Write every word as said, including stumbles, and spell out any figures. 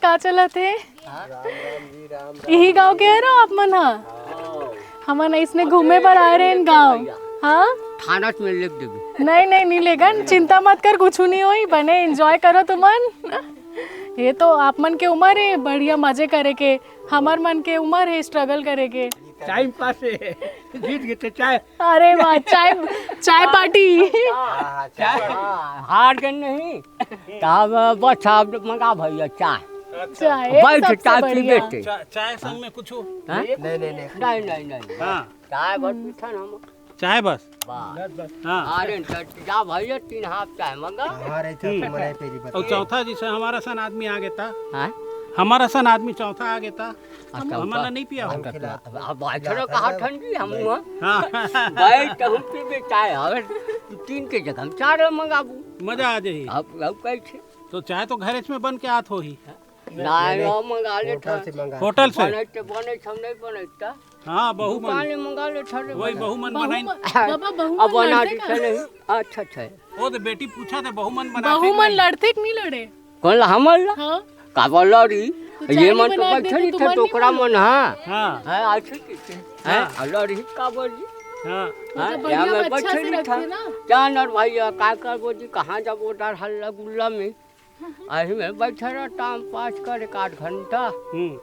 का चलत हे? इही गांव के हरो आप मन ह? हमन अइसने घूमे बर आए रहेन गांव। हाँ? थाना में लिख देबे। नहीं, नहीं, नहीं लेगन, चिंता मत कर, कुछ नहीं होई, बने एंजॉय करो तुमन। ये तो आप मन के उम्र है बढ़िया मजे करे के, हमर मन के उम्र है स्ट्रगल करे के। टाइम पास है, जीत गए तो चाय। अरे वाह, चाय, चाय पार्टी। चाय। हार गए नहीं, तब बस अब मंगा भैया चाय। चाय, बैठ सबसे चाय पी बढ़िया। बैठे। चा-, चाय संग में कुछ? हाँ? नहीं, नहीं, नहीं। नहीं, नहीं, नहीं। हाँ। चाय बस पीछा ना हम। चाय बस? बस। हाँ। अरे, तो जा भैया, तीन हाफ चाय मंगा। हाँ रे, चाय तो हम्म। मनाए पेरी बता। और चौथा जैसे हमारा सन आदमी आ गया था। हाँ? हमारा सन आदमी चौथा आ गया था। अच्छा, हमन ला नहीं पिया हो। अब, अब, अब बाइठे रहो, कहा ठंडी हम हुआ। हाँ। बैठ, हम पीबे चाय, अगर तीन के जगह हम चार मंगाबू। मजा आ जाही। अब, अब कैसे? तो चाय तो घरेच में बन के आत होही। नहीं, नहीं, वो मंगा ले होटल था। से मंगा। होटल से? बने तो बने, हम नहीं बने था। हाँ, बहू मन। दुकान ले मंगा ले था रे वही बना। बहू मन बहू बनाइन। मन, बाबा, बहू अब मन बना लड़ते दी का? थे नहीं। अच्छा, अच्छा। वो तो बेटी पूछा था, बहू मन बनाते बहू कि मन नहीं? लड़ते कि नहीं लड़े? कौन ला, हमन ला? हाँ। का बोल रही? तो ये चाय मन तो बना बैठे देते, नहीं तुमन थे, नहीं टोकरा बोलो। मन, हाँ। हाँ। है, आज की चीज है। हाँ। है, और लड़ी का बोल रही? हाँ। हाँ, मतलब यहाँ बढ़िया में अच्छा बैठे से नहीं था। रखते ना। क्या नर भैया, का कर बोल जी, कहाँ जाबो डर हल्ला गुल्ला में? अही में बैठे रह, टाइम पास कर एक आध घंटा। हम्म।